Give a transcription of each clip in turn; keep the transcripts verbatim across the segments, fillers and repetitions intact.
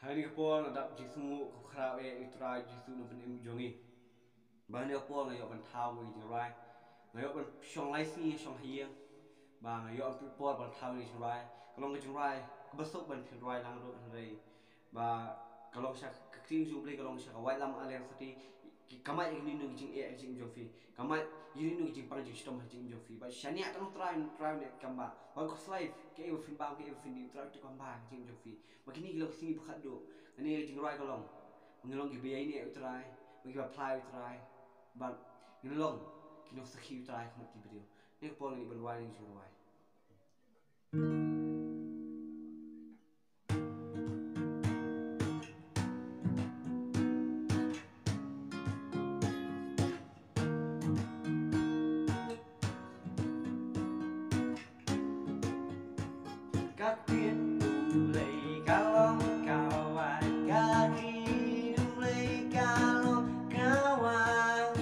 Ha kane ka por nga dap jingsngewnguh khraw eh ïa u Trai Jisu na pynïaid jong ngi. Ba ha kane ka por nga ïoh ban thaw ïa ka jingrwai. Nga ïoh ban shong lai sngi shong ha ïing. Ba nga ïoh ban pynpor ban thaw ïa ka jingrwai. Ka long ka jingrwai kaba suk ban pynrwai lang ruh hynrei ba ka long sha ka ktien jong U Blei, ka long sha ka waitlam Aleng Sati. Ka mad ïa kino kino ki jingeh ha ka jingim jong phi. Ka mad ïa kino kino ki jingpang jingshitom ha ka jingim jong phi. Ba shaniah tang U Trai, U Trai u dei kam ba. Ba ka khuslai kaei ba phin bam kaei ba phin dih, U Trai u dei kam ba ha ka jingim jong phi. Ba kine ki long ki sngi ba khatduh. Kane ka jingrwai ka long ba ngin long kiba ïaineh ïa U Trai, ba kiba phla ïa U Trai. Bad ngin long ki nongsakhi U Trai ha khmat ki briew. Kane ka por ngin ïa ban rwai ïa ka jingrwai. Ka ktien U Blei ka long ka wad, ka ktien U Blei ka long ka wad,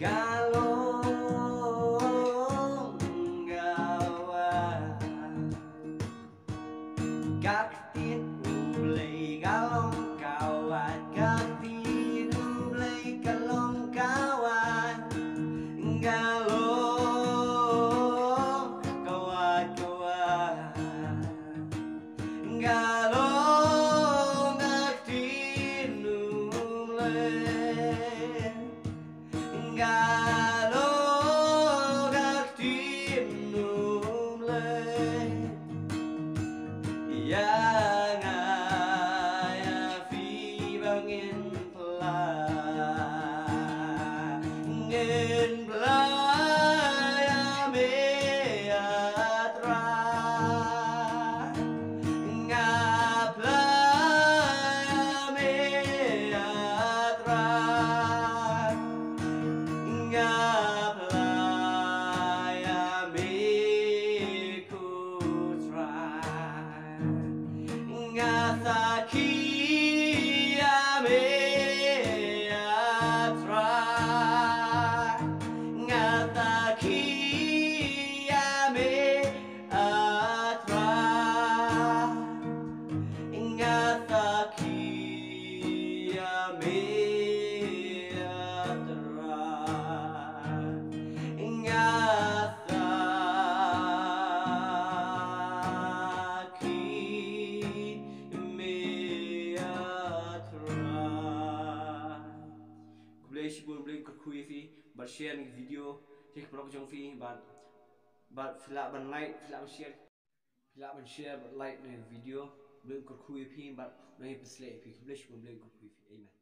ka long ka wad. Ka ktien U Blei ka long ka wad, ka ktien U Blei ka long ka wad, ka long ka wad, ka wad. Ka long ka ktien U Blei. Ka long ka ktien U Blei. Ïa nga ïa phi ba ngin phla. Ngin phla ïa me A Trai. Nga phla ïa me A Trai. Nga phla ïa me ko Trai. Nga sakhi ïa me A Trai. Nga sakhi ïa me A Trai. Nga sakhi ïa me A Trai. Nga sakhi me A Trai. Khublei shibun, Blei un kyrkhu ïa phi, bad share ïa ka video sha ki paralok jong phi, bad, bad phi lah ban like, phi lah ban share. Phi lah ban share bad like ïa ka video, Blei un kyrkhu ïa phi, bad un ai pynsleh ïa phi. Khublei shibun, Blei un kyrkhu ïa phi. Amen.